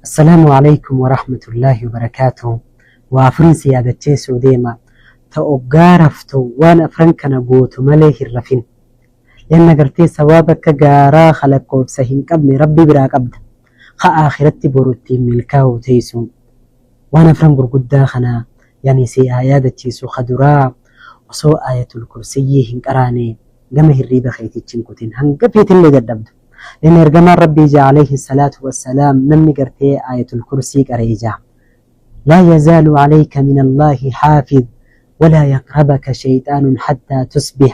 Assalaamu Aleykum Warahmatullaahi Wabarakaatuh. Waa afurin si yaadacheessuu deema. Ta oggaa raftu waan afran kana gootu malee hin rafin. Lianna gartee sawaaba akka gaaraa ka lakkoofsa hin qabne Rabbi biraa qabda. Ka aakhiratti boru ittiin milkaa'uu teessu. Waan afran gurguddaa kana yani si haa yaadachiisu ka duraa osoo aayatul kursiyyii hin qaraane gama hirriiba keetichi hin kutin hanga feetillee dadhabdu. Inni ergamaan Rabbii jaa alayhi salaatu wassalaam namni gartee aayatul kursii qara'e jaa. Laa yazaalu alayka min Allaahi haafiz walaa yaqrabaka shayxaanun hattaa tusbih.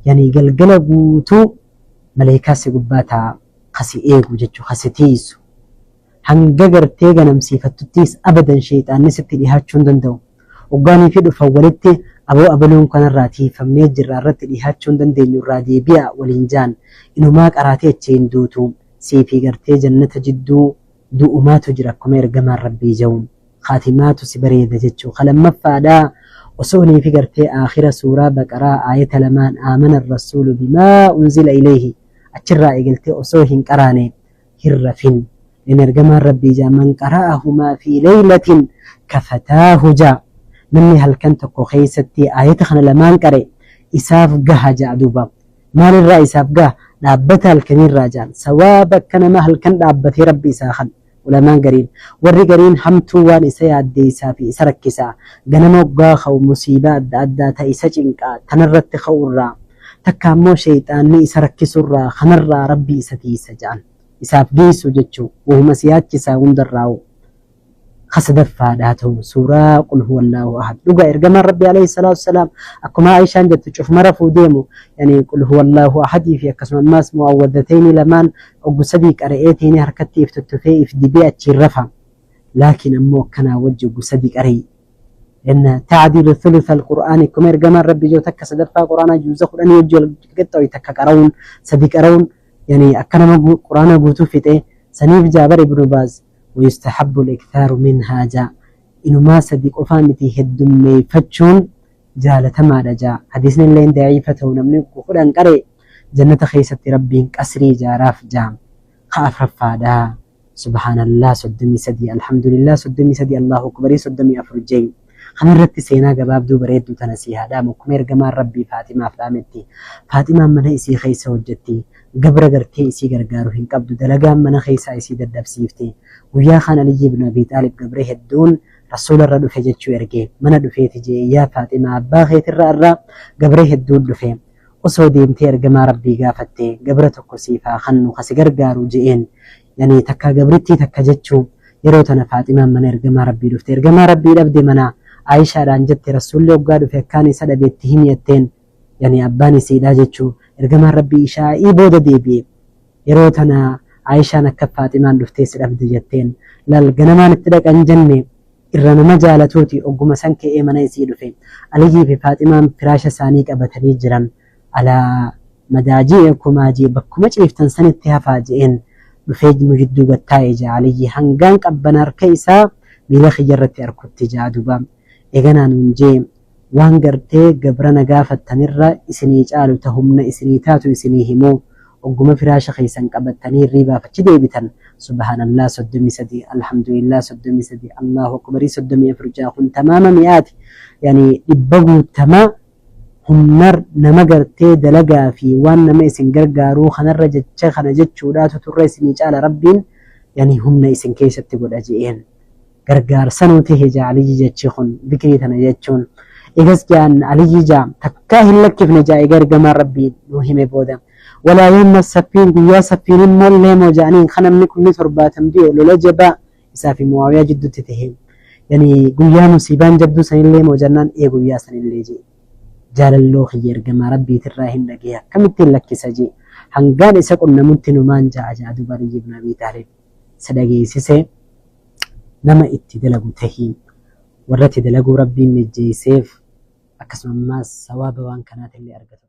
Yani galgala guutuu maleekaa si gubbaa taa'a ka si eegu jechuu ka si tiiysu. Hanga gartee ganamsiifattuttiis abadan sheyxaanni sitti dhihaachuu hin danda'u. Hoggaanii fi dhufan walitti aboo abaluun kanarraa tiiyfamnee jirra irratti dhihaachuu hin dandeenyu irraa deebi'aa waliin ja'an. Inumaa qaraatee achiin duutu. Sii fi gartee jannata jidduu du'umaatu jira akkuma ergamaan Rabbii ja'u. Khaatimaatu si bareeda jechuu. Ka lammaffaadhaa osoo nii fi gartee aakhira suuraa baqaraa aayata lamaan aamana rasuulu bimaa unzila ilayhi achirraa eegaltee osoo hin qaraane hin rafin. In ergamaan Rabbii jaa man qara'ahumaa fi laylatin kafataahu jaa namni halkan tokko keessatti aayata kana lamaan qare isaaf gaha jaa duuba maalirraa isaaf gaha dhaabbata halkaniirraa jaan sawaaba akka nama halkan dhaabbatee Rabbi isaa kan ulamaan gariin warri gariin hamtuu waan isa yaaddeessaa fi isa rakkisaa ganama hoggaa ka'u musiibaa adda addaa ta isa cinqaa tanarratti ka'urraa Takka ammoo sheyxaanni isa rakkisurraa kanarraa Rabbi isa tiiysa ja'an. Isaaf geessu jechu wahuma si yaachisaa hundarraa'u. Ka sadaffaadhaa ta'u suuraa qul huwallaahu ahad. Dhugaa ergamaan Rabbi alayhi salaatu wassalaam akkuma Aishaan jettu cufuma rafuu deemu yani qul huwallaahu ahadii fi akkasuma ammaas mu'awwadhatayni lamaan oggu sadii qara'eetiini harkatti if tuttufee if dibee achiin rafa. Laakiin ammoo akkanaa wajji oggu sadii qara'i. Inna ta'dilu thulutha al-Qur'aani akkuma ergamaan Rabbi jiru takka sadaffaa Qur'aanaa juuza kudhanii wajji wal qixxaawe takka qara'uun sadi qara'uun yani akka nama Qur'aana guutuu fixe saniif jaa bar Ibnu Baaz wayustahabbu al-ikthaaru minhaa jaa inumaa sadi qofaa miti heddummeeffachuun jaalatamaadha jaa hadiisni illee da'iifa ta'u namni 10 qare jannata keessatti Rabbiin qasrii ijaaraaf jaa ka afraffaadhaa. Subhaanallah 33 Alhamdulillah 33 Allahu Akbarii 34 J Kanarratti seenaa gabaabduu bareedduu tana sii haa dhaamu akkuma ergamaan Rabbii Faaximaaf dhaametti Faaximaan mana isii keessa hojjetti gabra gartee isii gargaaru hin qabdu dalagaan mana keessaa isii dadhabsiifti guyyaa kaan Aliyyi ibnu Abii Xaalib gabre hedduun Rasuula irra dhufe jechuu erge mana dhufeeti jee yaa Faaximaa abbaa keetirra irra gabre hedduun dhufe osoo deemtee ergamaa Rabbii gaafatte gabra tokko siif haa kannu ka si gargaaru je'een yani takkaa gabrittii takka jechuu yeroo tana Faaximaan mana ergamaa Rabbii dhufte ergamaa Rabbii dhabde mana Aayishaadhaan jette Rasuulli hoggaa dhufe akkaan isa dhabe itti himi jetteen yani abbaan isiidhaa jechuu ergamaan Rabbii ishaa'ii booda deebi'e yeroo tana Aayishaan akka Faaximaan dhuftee si dhabde jetteen lal ganamaan itti dhaqan jenne irra nama jaalatuuti ogguma san ka'ee mana isii dhufe. Aliyyii fi Faaximaan firaasha isaanii qabatanii jiran. Alaa madaaji'ikumaa je'e bakkuma ciiftan sanitti hafaa je'een dhufee nu jidduu gad taa'e je'a Aliyyi hangaan qabbana harka isaa miila kiyya irratti arkutti je'a duba. Eeganaa nuun je'e waan gartee gabra na gaafattanirra isinii caalu ta humna isinii taatu isinii himuu ogguma firaasha keessan qabattanii hirriibaaf achi deebitan subhaanallah 33 alhamdulillah 33 allahu akbarii 34 ja'a kun tamaama mi'aati yani dhibba guuttamaa humna nama gartee dalagaa fi waan nama isin gargaaruu kanarra jecha kana jechuudhaatu turre isinii caala rabbiin yani humna isin keessatti godha je'een. Gargaarsa nuu tahe jaa Aliyyi jechi kun zikrii tana jechuun egas jaan Aliyyi jaa takkaa hin lakkifne jaa eega ergamaan Rabbii nuu hime booda walaa yawma saffiin guyyaa saffiin immoo leemoo jaaniin kan namni kumni torbaatam du'e lola jabaa isaa fi Mu'aawiyaa jiddutti tahe yani guyyaa musiibaan jabduu sanillee moo jannaan ee guyyaa sanillee jee jaalalloo kiyya ergamaa Rabbiitirraa hin dhagaye akkamittiin lakkisa jee hangaan isa qunnamutti numaan ja'a ja'a duuba Aliyyi ibn Abii Xaalib sa dhageessise nama itti dalagu tahi. Warra itti dalaguu Rabbiin mijjeesseef akkasuma ammaas sawaaba waan kanaatillee argatu.